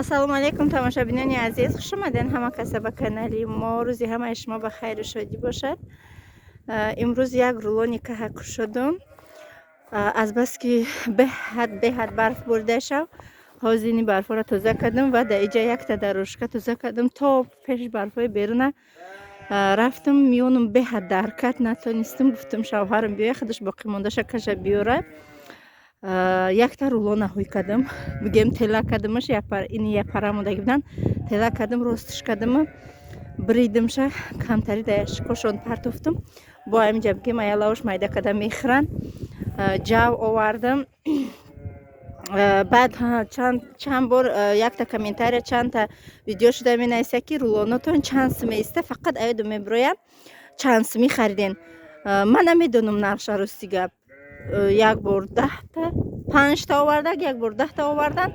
Ассалому алайкум, тамошобинони азиз, хуш омадед ҳама каса ба канали мо. Рӯзи ҳамаи шумо ба хайру шодӣ бошад. Имрӯз як рулони каҳа кушодум. Азбаски беҳад беҳад барф борида шав, ҳозир ини барфҳоро тоза кардам ва дар иҷа якта дорожка тоза кардам то пеши барфҳои беруна рафтам. Миёнам беҳад дард кард, натонистам. Гуфтам, шавҳарам биёя, худаш боқӣ мондаша каша биёрад. Якта рулона ҳуй кардам, бигем, тела кардамаш, ини япара мондаги будан, тела кардам, ростш кардаму бридимша, камтари да яшкошон партофтам. Бо ҳаминҷа, бигем, аялавош майда карда мехӯранд. Ҷав овардам. Баъд чанд бор якта комментария, чандта видео шуда менависа, ки рулонотон чанд сум меиста, фақат аёдум мебироям, чанд сумӣ хариден. Ман намедонам нархша, рости гап. Як бор 10-та, панҷта овардаг, як бор 10-та овардан.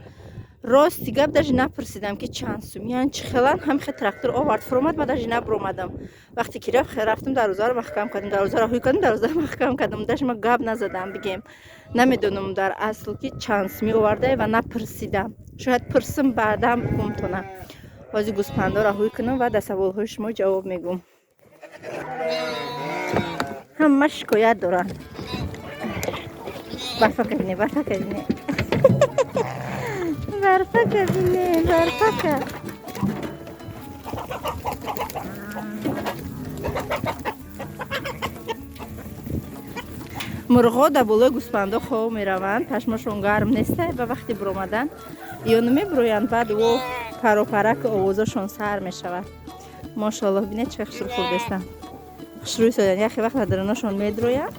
Рости гап, даже напурсидам, ки чанд сумиян, чӣ хелан. Ҳамихе трактор овард, фуромад, ман даже набуромадам. Вақте ки рафт, рафтам, дарвозаро маҳкам кардам, дарвозаро ҳуй кардам, дарвозаро маҳкам кардам. Даже ма гап назадам, бигем, намедонам дар асл, ки чанд сумӣ оварда ва напурсидам. Шояд пурсим, баъдан бугумтона. Ҳозир гӯспандоро ҳуй кунам ва дар саволҳои шумо ҷавоб мегӯм. Ҳама шикоят доранд. Барфака бине, барфака бине, барфака бине, барфака. Мурғҳо дар болои гӯспандо хоб мераванд, пашмошон гарм неста. Ба вақти биромадан ё намебироянд, баъд во паропараки овозошон сар мешавад. Мошоаллоҳ, бинед, чӣ хушрӯ хурдестанд, хушрӯи содан. Яхе вақт даруношон медроянд,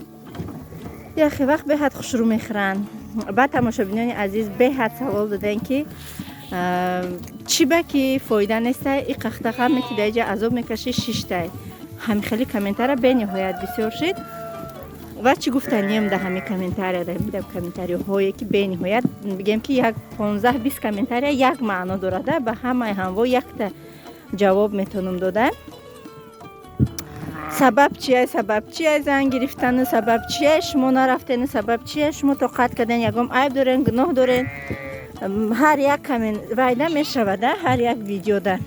яхе вақт беҳад хушрӯ мехӯранд. Баъд, тамошобинони азиз, беҳад савол додем, ки чӣ ба ки фоида неста, и қахтақаме ки дар иҷа азоб мекашӣ, шиштай. Ҳами хеле комментария бениҳоят бисёр шид. Ва чӣ гуфтанием дар ҳамин комментария, дар комментариҳое, ки бениҳоят, бигем, ки як 15-20 комментария як маъно дорада, ба ҳамаи ҳамво якта ҷавоб метавонам дода. Сабаб чия? Сабаб чия зан гирифтану? Сабаб чия шумо нарафтену? Сабаб чия шумо тоқат карден? Ягон айб дорен, гуноҳ дорен? Ҳар як вайда мешавада, ҳар як видеода.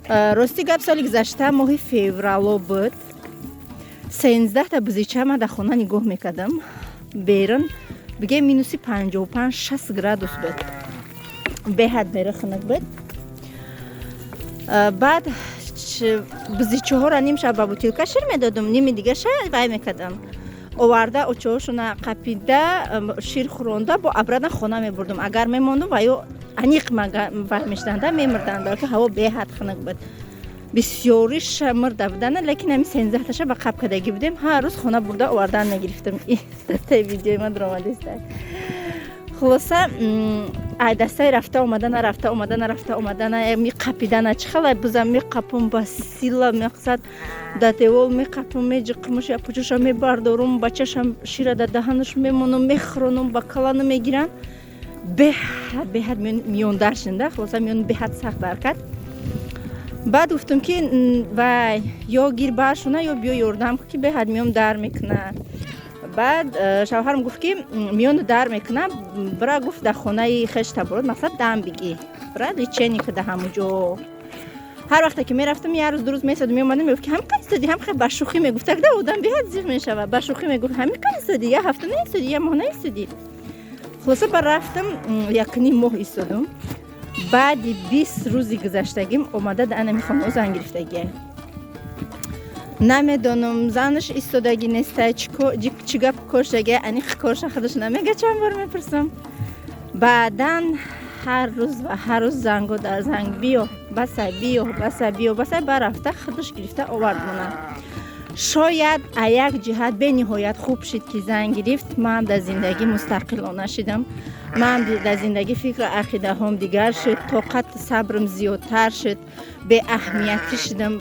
Рости гап, соли гузашта моҳи феврало буд, 13-та бузича ман дар хона нигоҳ мекардам. Берун, бигем, минуси 55-60 градус буд, беҳад берун хунук буд. Баъд бузичаҳоро нимша ба бутилка шир медодум, ними дигаша вай мекардам, оварда, очаҳошона қапида, шир хӯронда, бо обратно хона мебурдум. Агар мемондум, ва ё аниқ вай мешуданда, мемурданд, балки ҳаво беҳад хунук буд. Бисёриша мурда буданд, лекин ҳамин 13-таша ба қаб кардагӣ будем, ҳар рӯз хона бурда овардан мегирифтам. Дастаи видеои ман дуромадиста. Хулоса, ай дастаи рафта омадана, рафта омадана, рафта омадана, меқапидана, чӣ хелай бузам меқапум, ба сила, мақсад, да девол меқапум, меҷиқимуш, япучаша мебардорум, бачашам шира да даҳанаш мемонам, мехӯронам, ба калана мегиранд. Беҳад беҳад миёндар шуда. Хулоса, миён беҳад сахт дар кард. Баъд гуфтам, ки вай ё гир баршона, ё биё ёрдам, ки беҳад миён дар мекунад. Баъд шавҳарам гуфт, ки миёну дар мекунам, бира, гуфт, дар хонаи хешта бурод, мақсад, дам бигӣ, бира лечение ка да ҳамуҷо. Ҳар вақте ки мерафтам, як рӯз, 2 рӯз месадум, меомадам, мегуфт, ки ҳамин қа истоди? Ҳам хел ба шӯхӣ мегуфт, тогда одам беҳад зиқ мешавад. Ба шӯхӣ мегуфт: «Ҳамин қа истоди? Як ҳафта наистоди, як моҳ наистоди?» Хулоса, ба рафтам, якним моҳ истодум. Баъди 20 рӯзи гузаштагим омада да анами хонао зан гирифтагия. Намедонам, занаш истодагӣ неста, чӣ гап коштагия, аниқ корша худаш намега. Чанд бор мепурсам. Баъдан ҳар рӯз ва ҳар рӯз занго дар занг: «Биё, баса, биё, баса, биё, баса». Ба рафта худаш гирифта овард мона. Шояд а як ҷиҳат бениҳоят хуб шид, ки зан гирифт. Ман дар зиндагӣ мустақилона шидам, ман дар зиндагӣ фикру ақидаҳом дигар шуд, тоқату сабрам зиёдтар шуд, беаҳамиятӣ шудам.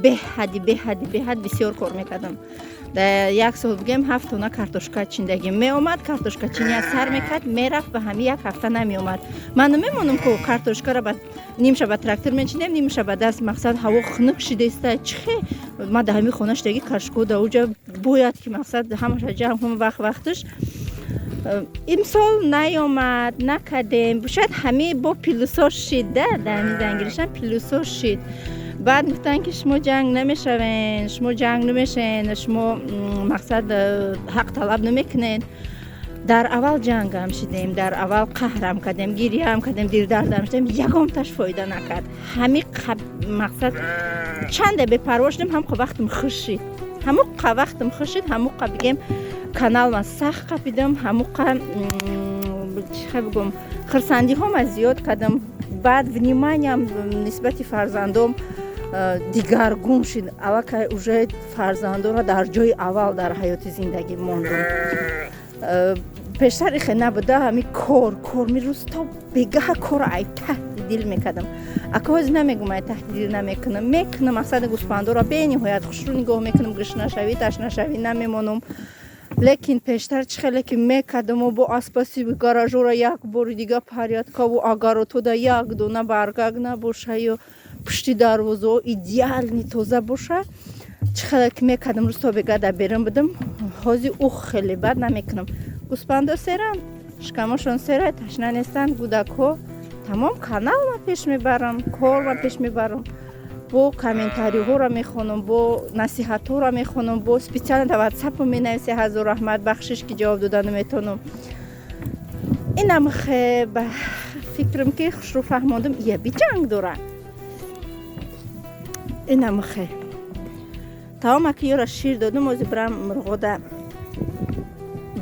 Беҳади беҳади беҳад бисёр кор мекардам. Дар як сол, бигем, 7 тона картошка чиндагӣ меомад. Картошкачиния сар мекард, мерафт, ба ҳами як ҳафта намеомад. Ман намемонам ку картошкара, ба нимша ба трактор мечинем, нимша ба даст. Мақсад, ҳаво хунук шидаиста, чихе ман дар ҳами хона шидаги, картошко да уҷа бояд, ки, мақсад, ҳамаша ҷамъ кун вақт вақташ. Имсол наёмад, накардем. Шояд ҳамаи бо плюсо шид, да, дар ҳамин зангиришам плюсо шид. Баъд гуфтанд, ки шумо ҷанг намешавен, шумо ҷанг намешен, шумо мақсад ҳақ талаб намекунед. Дар аввал ҷангам шидем, дар аввал қаҳрам кардем, гиряам кардем, дилдардам шидем, ягонташ фоида накард. Ҳами мақсад чанде бепарво шудем, ҳамқа вақтм хуш шид. Ҳамуқа вақтм хуш шид, ҳамуқа бигем каналма сахт қапидам, ҳамуқа чӣ бигӯм, хурсандиҳома зиёд кардам. Баъд вниманиям нисбати фарзандом дигаргун шид. Аллакай уже фарзандонро дар ҷои аввал дар ҳаёти зиндагӣ мондум. Пештар ихе набуда, ҳами кор кор мирӯз то бегаҳа кора ай таҳти дил мекардам. Ака ҳозир намегум ай таҳти дил намекунам, мекунам. Мақсади гӯспандоро бениҳоят хушрӯ нигоҳ мекунам, гӯшнашавӣ, ташнашавӣ намемонам. Лекин пештар чӣ хеле ки мекардаму бо аспаси гаражора як бори дига порядкаву агаротода як дона баргак набошаю пушти дарвозао идеални тоза боша, чӣ хеле ки мекардам, рӯз то бега дар берун будам. Ҳозир ух хеле бад намекунам. Гӯспандо серанд, шикамошон сера, ташна нестанд, гудакҳо тамом. Каналма пеш мебарам, корма пеш мебарам, бо комментариҳоро мехонам, бо насиҳатҳоро мехонам, бо специально дар ватсапо менависе, ҳазор раҳмат, бахшиш ки ҷавоб дода наметонам. Инам ба фикрам ки хушрӯ фаҳмондам, ия биҷанг дора. Инам хе тамом, аки ёра шир додум, ози бирам мурғода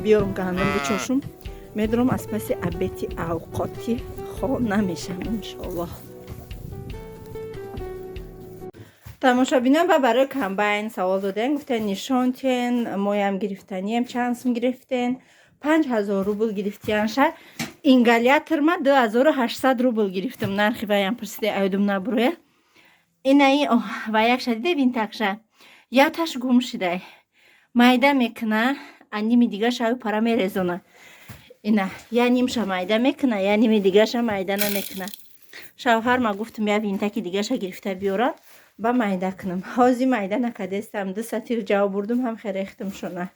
биёрам, гандум бичошум, медурам, аз паси абети авқоти хона мешам, иншоаллоҳ. Тамошобинон, ба барои комбайн савол додем, гуфтен нишон тиен, моям гирифтанием, чанд сум гирифтен? 5000 рубл гирифтиянша. Ингалятор ма 2800 рубл гирифтам. Нархи ваям пурсиде, айдум набуроя. Инаи ва якша диде, винтакша яташ гум шидай, майда мекуна, а ними дигаша аю пара мерезона. Ина я нимша майда мекуна, я ними дигаша майда намекуна. Шавҳарма гуфтум, я винтаки дигаша гирифта биёра, ба майда кунам. Ҳозир майда накардестам, ду сатир ҷавоб бурдум, ҳам херехтам шуна.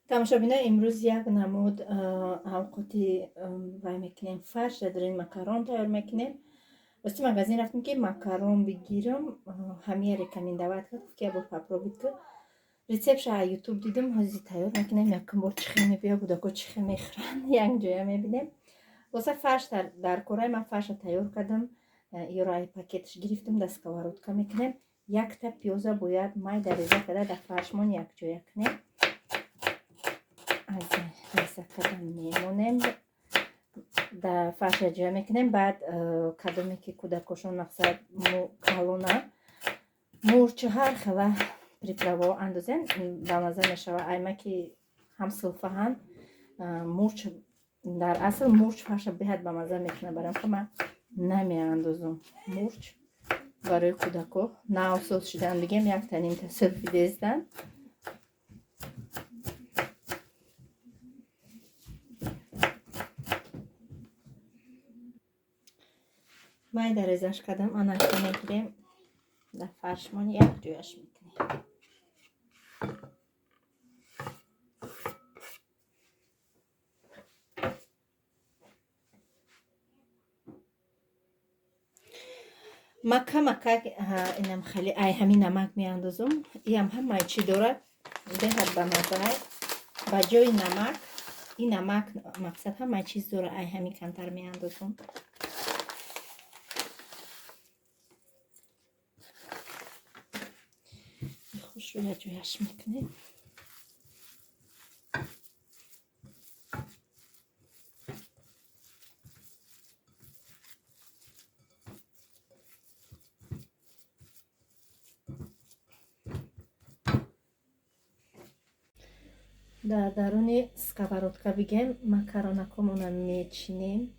Тамошобино, имрӯз як намуд авқоти вай мекунем, фарш дадрин макарон тайёр мекунем. Рости магазин рафтем, ки макарон бигирам, ҳамия рекомендовать кард, гуфт ки ябор попробовать кун. Рецептша ютуб дидам, ҳозир тайёр мекунем. Якум бор чӣ хел мебиёд, кӯдако чӣ хел мехӯранд, якҷоя мебинем. Боса фарш дар кораи ман фарша тайёр кардам, ёро ай пакеташ гирифтам, дар сковородка мекунем. Якта пиёза бояд майда реза карда дар фаршмон якҷоя кунем. Аз реза карда мемонем, дар фарш якҷоя мекунем. Баъд кадоме ки кӯдакошон мақсад калона, мурчу, ҳар хела приправо андозем, бамаза мешава. Айма ки ҳам сулфаҳанд, мурч, дар асл мурч фарша беҳад бамаза мекунад. Барам ки ман намеандозум мурч, барои кӯдако навсоз шудан бигем, якта нимта сулфи дездан. Майда резаш кардам, анака мегирем, дар фаршмон як ҷояш мекунем. Мака мака инам хеле ай ҳамин намак меандозум, иам ҳамаи чӣ дорад, беҳад бамазай. Ба ҷои намак ин намак, мақсад ҳамаи чиз дорад, ай ҳамин камтар меандозум. Хушрӯ ҷояш мекунем. Дар даруни сковородка бигем макаронакомона мечинем.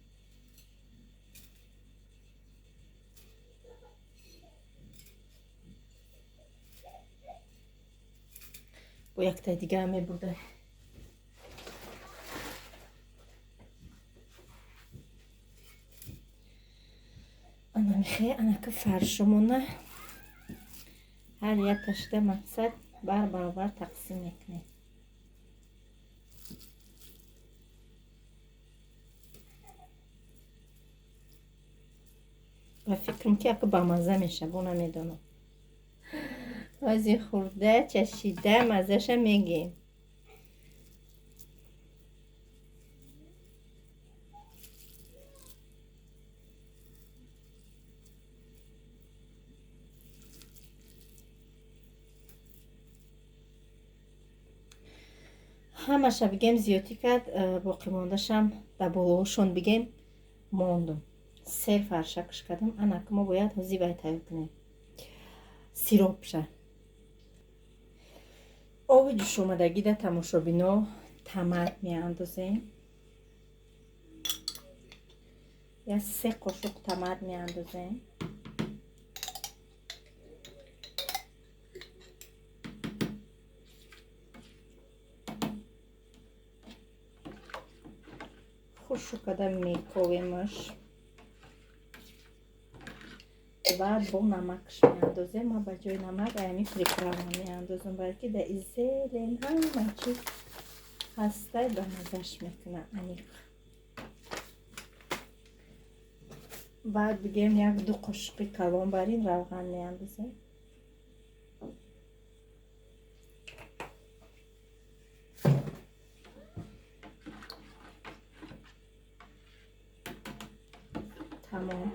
Бо яктаи дига мебурда. Ана михе, анака фаршумона ҳар якташда мақсад бар баробар тақсим мекунем. Ба фикрам, ки ака бамазза меша, бо намедонам. Ози хӯрда, чашида, маззаша мегем. Ҳамаша бигем зиёдтӣ кард, боқимондашам дар болоҳошон бигем мондум. Сер фаршакш кардам. Анака мо бояд ҳози вай тайёр кунем. Сиропша. Оби ҷӯшомадагида, тамошобино, тамат меандозем. Я 3 қошуқ тамат меандозем. Хушу када мековемаш. Баъд бо намакш меандозем. Ма ба ҷои намак аями приправа меандозам, балки дар зелен ҳама чиз ҳастай, ба маззаш мекуна аниқ. Баъд бигем 1-2 қошуқи калон бар ин равған меандозем. Тамом.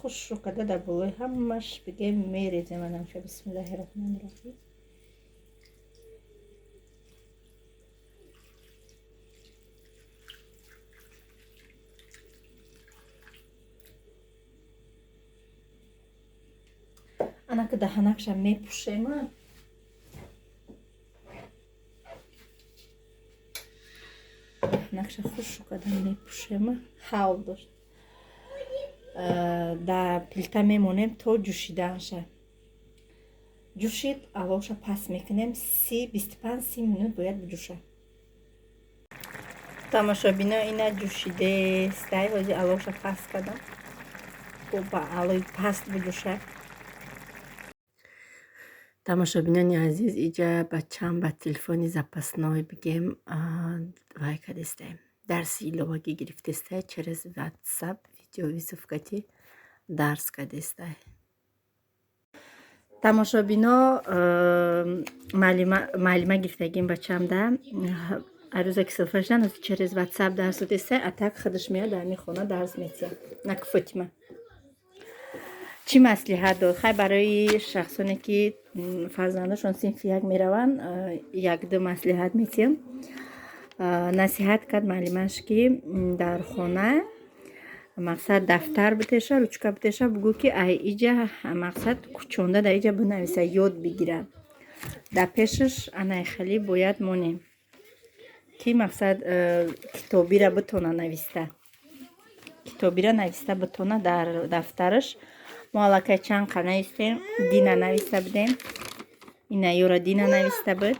Хушрӯ када дар болои ҳамаш бигем мерезем. Анамша, бисмиллаҳи роҳмани роҳим. Анака даҳанакша мепӯшема. Даҳанакша хушрӯ када мепӯшема. Ҳавл дошт. Дар плита мемонем то ҷӯшиданша. Ҷӯшид, аловша паст мекунем. 25-30 минут бояд биҷӯшад. Тамошобино, ина ҷӯшидестай. Ҳози аловша паст кардам. Ба алои паст биҷӯшад. Тамошобинони азиз, иҷа бачам ба телефони запасной бигем вай кардестай. Дарси иловагӣ гирифтестай, через WhatsApp видеовызов кати дарс кардестай. Тамошобино, маълима гирифтагим бачамда. Арӯза ки силфа шудан, через WhatsApp дарс додестай, а так худаш меяд дар ҳамин хона дарс метиҳад. Наку, Фотима. Чӣ маслиҳат дод? Хай, барои шахсоне ки фарзандашон синфи як мераванд, якду маслиҳат метиҳам. Насиҳат кард маълимаш, ки дар хона мақсад дафтар битеша, ручка битеша, бугӯ, ки ай иҷа мақсад кучонда дар иҷа бинависа, ёд бигира. Дар пешаш анай хеле бояд монем, ки мақсад китобира битона нависта. Китобира нависта битона дар дафтараш. Мо аллакай чанд қа навистем, дина нависта будем. Ина ёра дина нависта буд.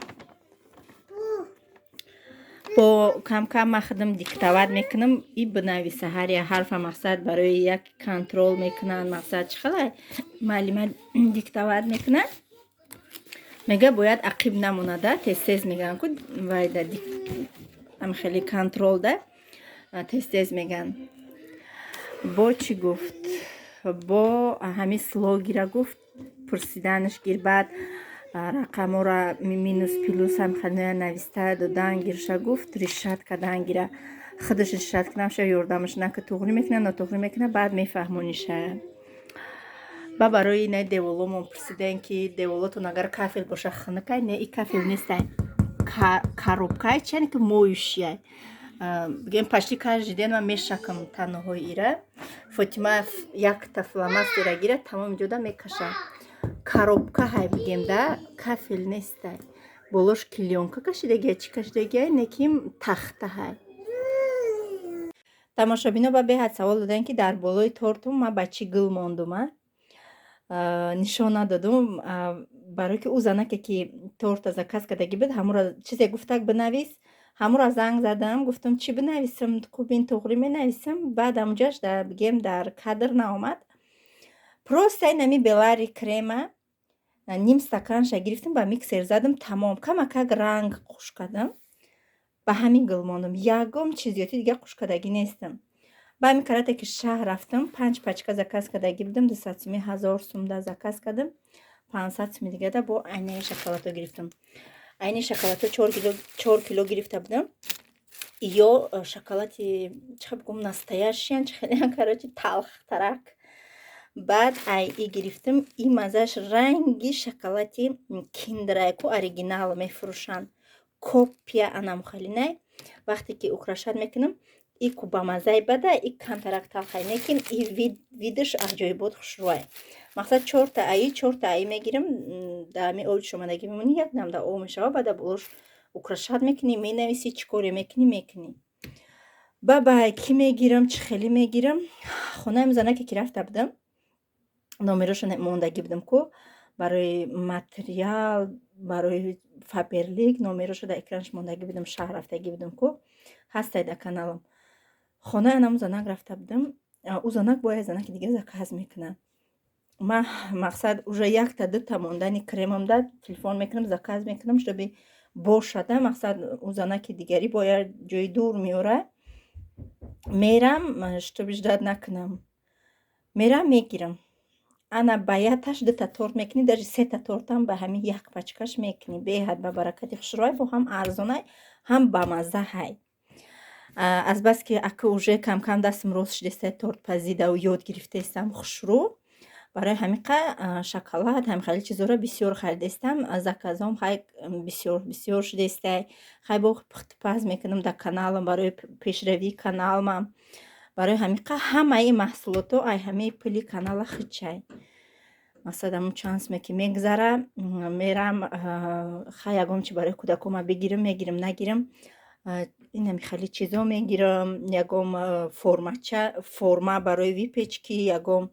Бо кам-кам ман худам диктовать мекунам и бинависа ҳар як ҳарфа, мақсад барои як контроль мекунанд, мақсад чӣ хелай маълима диктовать мекунад. Мега бояд ақиб намонада, тез-тез мегӯянд ку вайда ам хеле контроль да тез-тез мегӯянд. Бо чӣ гуфт? Бо ҳамин слогира гуфт, пурсиданаш гир, баъд рақамҳоро минус, плюс ҳам хеле нависта додан гирша гуфт, решать кардан гира. Худаш решать кунамша, ёрдамаш нака, туғрӣ мекунад, нотуғрӣ мекунад, баъд мефаҳмониша. Ба барои инаи деволомон пурсидем, ки деволотон агар кафел боша, хунукай. Не, и кафел нестай. Коробкай чане ки моющий. Бигем, почти каждый день ман мешакам танҳои ира. Фотима якта фломастера гира, тамоми ҷода мекаша. Коробка ҳай бигем да, кафел нестай. Болош клеёнка кашидагия, чӣ кашидагия, неким тахта ҳай. Тамошобино ба беҳад савол доданд, ки дар болои тортум ман ба чӣ гул мондум, а? Нишон надодум, барое ки ӯ занаке ки торта заказ кардагӣ буд, ҳамура чизе гуфтак бинавис, ҳамура занг задам, гуфтам, чӣ бинависам, хуб, ин туғрӣ менависам. Баъд ҳамуҷаш бигем дар кадр наомад. Просто ин ҳами белари крема Ним стаканша гирифтам, ба миксер задам, тамом. Камакак ранг қуш кардам, ба ҳамин гул мондам. Ягон чизиёти дига қуш кардагӣ нестам. Ба ҳамин карате ки шаҳр рафтам, 5 пачка заказ кардагӣ будам, 200 суми 1000 сумда заказ кардам, 500 суми дигада бо айнаи шоколадҳо гирифтам. Айни шоколадҳо 4 кило гирифта будам. Ё шоколади чӣ бигӯм, настоящиян, чӣ хелеян, короче, талхтарак. Баъд ай и гирифтам, и маззааш ранги шоколади киндерайку оригинал мефурӯшанд. Копия анамухалинай. Вақте ки украшать мекунам, и ку ба маззаи бада, и камтарак талхай, лекин и видаш аҷоибот хушрӯай. Мақсад чорта аи, чорта аи мегирам, дар ҳамин оби шомадагӣ мемонӣ, як намда об мешава, баъда болош украшать мекунӣ, менависӣ, чӣ коре мекунӣ, мекунӣ. Бабай кӣ мегирам, чӣ хеле мегирам. Хонаи занаке ки рафта будам, номерошо мондагӣ будам ку барои материал, барои Фаберлик номерошо дар экранаш мондагӣ будам, шаҳр рафтагӣ будам ку, ҳастай дар каналам. Хонаи анаму занак рафта будам, ӯ занак бо як занаки дига заказ мекунад. Ман мақсад уже якта дута мондани кремам да телефон мекунам, заказ мекунам, чтобы бошада. Мақсад ӯ занаки дигарӣ бо як ҷои дур меорад, мерам, чтобы ждать накунам, мерам мегирам. Ана ба яташ дута торт мекунӣ, даже сета тортам ба ҳамин як пачкаш мекунӣ. Беҳад ба баракати хушрӯай, бо ҳам арзонай, ҳам бамаззаҳай. Азбаски ака уже камкам дастам рост шудестай, тортпазидау ёд гирифтаистам хушрӯ, барои ҳамиқа шоколад, ҳамин хеле чизоро бисёр харидастам. Заказом хай бисёр бисёр шудестай. Хай бо пухтупаз мекунам дар каналам барои пешравии каналмам. Барои ҳамиқа ҳамаи маҳсулото ай ҳамаи пули канала хичай. Мақсад ҳамун чанд суме ки мегузара, мерам хай ягон чи барои кӯдакома бигирам, мегирам, нагирам, инами хеле чизо мегирам, ягон формача, форма барои выпечки, ягон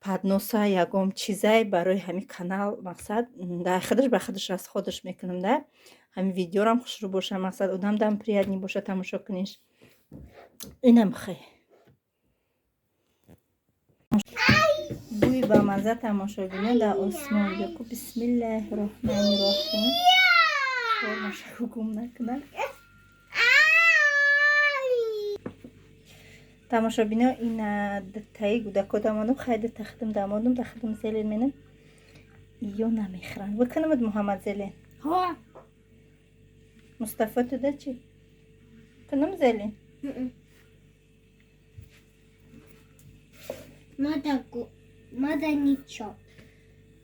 подноса, ягон чизай барои ҳамин канал. Мақсад дар худаш ба худаш расходаш мекунам да. Ҳамин видеорам хушрӯ боша, мақсад одам дам приятный боша тамошо куниш. Инам хе бӯи бамазза тамошобино дар осмон беку. Бисмиллаҳи роҳмани роҳим. Формаша гум накунад. Тамошобино, ина дутаи гудако дамодум, хай дута худум дамодум, да худум зелен менам. Ё намехӯранд. Бикунамад Муҳаммад зелен. Мустафо туда чӣ? Кунам зелен? Мада ничо.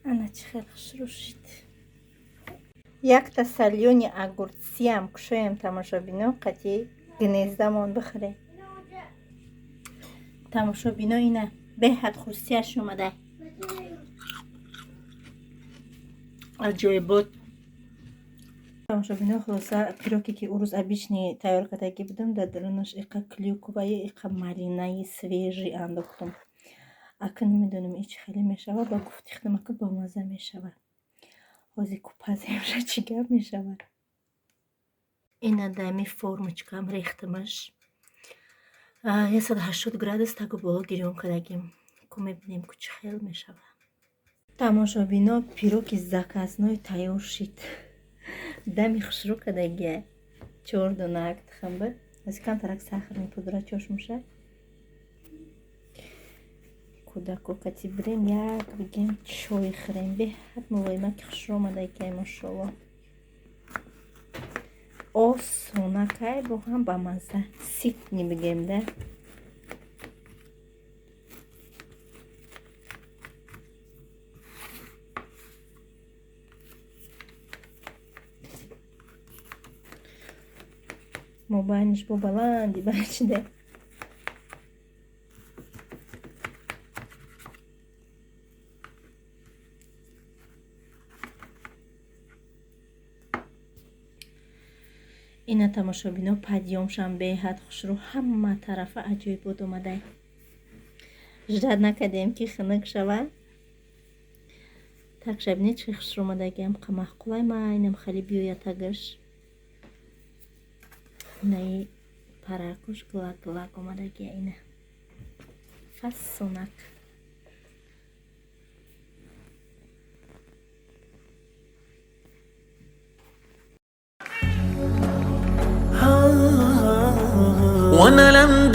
Ана чӣ хел хушрӯ шуд. Якта солёный огурци ам кушоем тамошобино, қати гнездамон бихӯрем. Тамошобино, ина беҳад хурсияш омада. Аҷоибот. Тамошобино, хулоса пироге ки ӯ рӯз обычный тайёр кардагӣ будам, дар дарунаш иқа клюкваи, иқа малинаи свежий андохтум. Ака намедонам ин чӣ хеле мешавад, ба гуфти худам ака бамазза мешавад. Ҳозир купаземша чӣ гап мешавад. Ина дами формочкам рехтамаш. 180 градус тагу боло гирён кардагим. Ку мебинем ку чӣ хел мешавад. Тамошобино, пироги заказной тайёр шид. Дами хушрӯ кардагия. 4 донак тухм буд. Аз камтарак сахарный пудра чош муша. Кӯдако кати бирем, як бигем чой хӯрем. Беҳад мулоимаки хушрӯ омадагия, мошолло. Осонакай, бо ҳам бамазза. Ситный бигем да. Мобайниш бо баланди бачида. Ина тамошобино, подъёмшам беҳад хушрӯ, ҳама тарафа аҷоибот омадай. Ждать накардем ки хунук шавад. Так шабине чӣ хушрӯ омадагиам, қамахқулай ма инам хеле биёяд тагаш. Инаи паракуш глак глак омадагия, ина фасонак.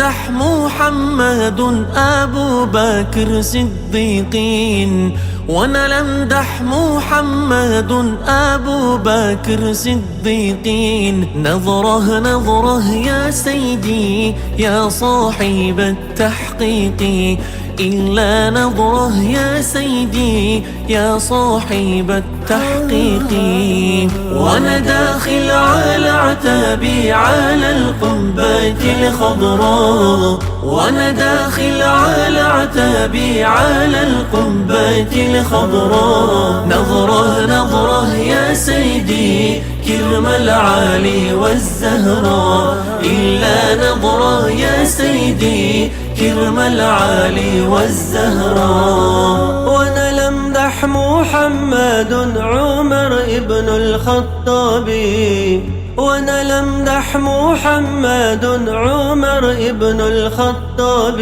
لمدح محمد أبو بكر صديقين، وانا لمدح محمد أبو بكر صديقين. نظره نظره يا سيدي يا صاحب التحقيق، إلا نظره يا سيدي يا صاحب التحقيق. وأنا داخل على عتابي على القبة الخضراء، وأنا داخل على عتابي على القبة الخضراء. نظره نظره يا سيدي كرم العالي والزهراء، إلا نظره يا سيدي كرم العالي والزهراء. وانا لمدح محمد عمر ابن الخطاب، وانا لمدح محمد عمر ابن الخطاب.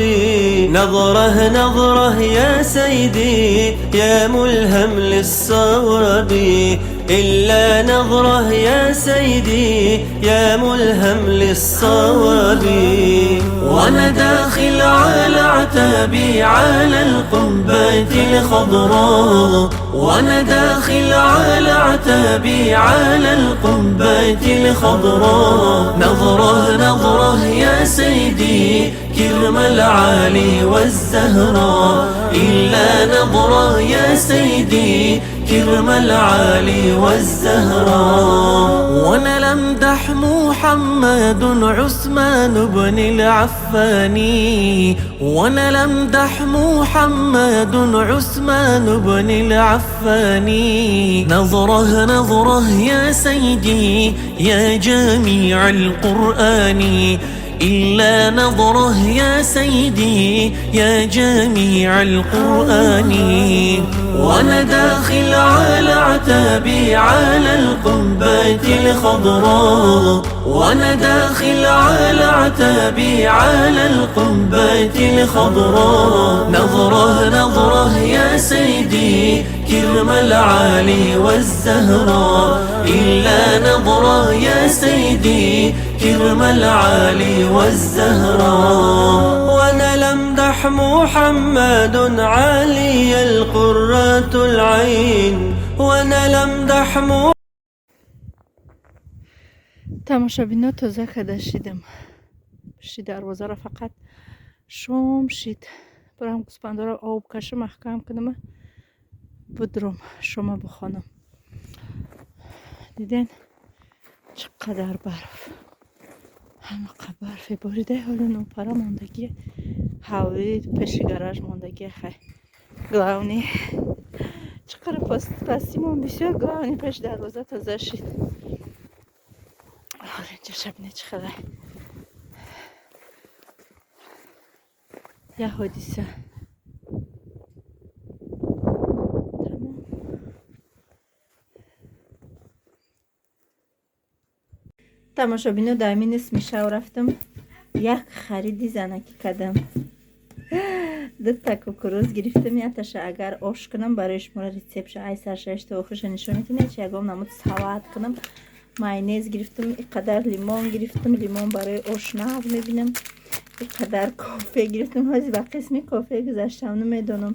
نظره نظره يا سيدي يا ملهم للصواب، إلا نظره يا سيدي يا ملهم للصواب. وأنا داخل على عتابي على القبة الخضراء، وأنا داخل على عتابي على القبة الخضراء. نظره نظره يا سيدي كرم العالي والزهراء، إلا نظره يا سيدي كرم العالي والزهراء. وانا لمدح محمد عثمان بن العفاني، وانا لمدح محمد عثمان بن العفاني. نظره نظره يا سيدي يا جميع القرآن، إلا نظره يا سيدي يا جميع القرآن. وأنا داخل على عتابي على القبة الخضراء، وأنا داخل على عتابي على القبة الخضراء. نظره نظره يا سيدي كرم العالي والزهراء، إلا نظره يا سيدي كرم العالي والزهراء. وانا لمدح محمد علي القرة العين، وانا لمدح Тамошобино, тоза када шидам. Пишти дарвозаро фақат шом шид. Барам гӯспандоро об кашам, маҳкам кунам, будром, шома бихонам. Диден, чӣ қадар барф, ҳамақа барфе борида. Ҳоло нопара мондагӣ, ҳавли пеши гараж мондагӣ. Хай, главный чӣ қадар пастимон бисёр, главный пеши дарвоза тоза шид. Ҳоло инҷа шабне чӣ хелай як ҳодиса. Тамом. Тамошобино, дар ҳамин нисми шав рафтам, як хариди занакӣ кардам. Дута кукуруз гирифтам, якташа агар ош кунам, барои шуморо рецептша ай саршаш то охирша нишон медиҳам, чи ягон намуд салат кунам. Майонез гирифтам, и қадар лимон гирифтам, лимон барои ош нав мебинам, и қадар кофе гирифтам. Ҳозир ба қисми кофе гузаштам, намедонам.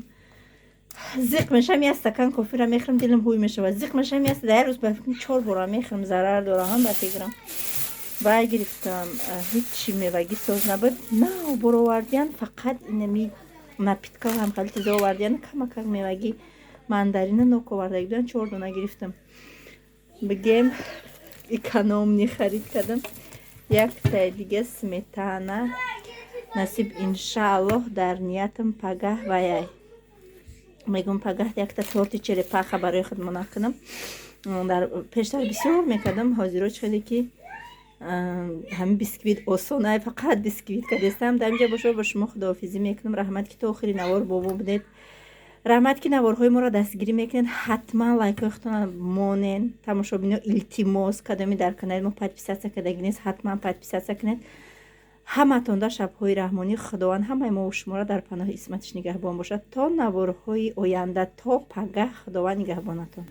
Зиқ мешам, як стакан коферо мехӯрам, дилам ҳуй мешавад. Зиқ мешам, як дар як рӯз ба фикрам чор бора мехӯрам, зарар дорам ба фикрам. Вай гирифтам, ҳичи мевагӣ соз набуд, нав буровардиян, фақат инами напитка ҳам хеле теза овардиян, камакак мевагӣ мандарина нок оварда буданд, чор дона гирифтам. Бигем, экономный харид кардам. Яктаи дига сметана. Насиб, иншааллоҳ, дар ниятам пагаҳ ваяй мегум, пагаҳ якта торти черепаха барои худмон кунам. Дар пештар бисёр мекардам, ҳозиро чӣ хеле ки ҳамин бисквит осонай, фақат бисквит кардестам. Дар инҷа бошо, бо шумо худоҳофизӣ мекунам. Раҳмат, ки то охири навор бо мо будед. Раҳмат, ки наворҳои моро дастгирӣ мекунед. Ҳатман лайкҳои худтонро монен. Тамошобино, илтимос, кадоми дар канали мо подписаться кардагӣ нест, ҳатман подписаться кунед. Ҳаматонда шабҳои раҳмонӣ. Худованд ҳамаи мо шуморо дар паноҳи исматиш нигаҳбон бошад. То наворҳои оянда, то пагаҳ, Худованд нигаҳбонатон.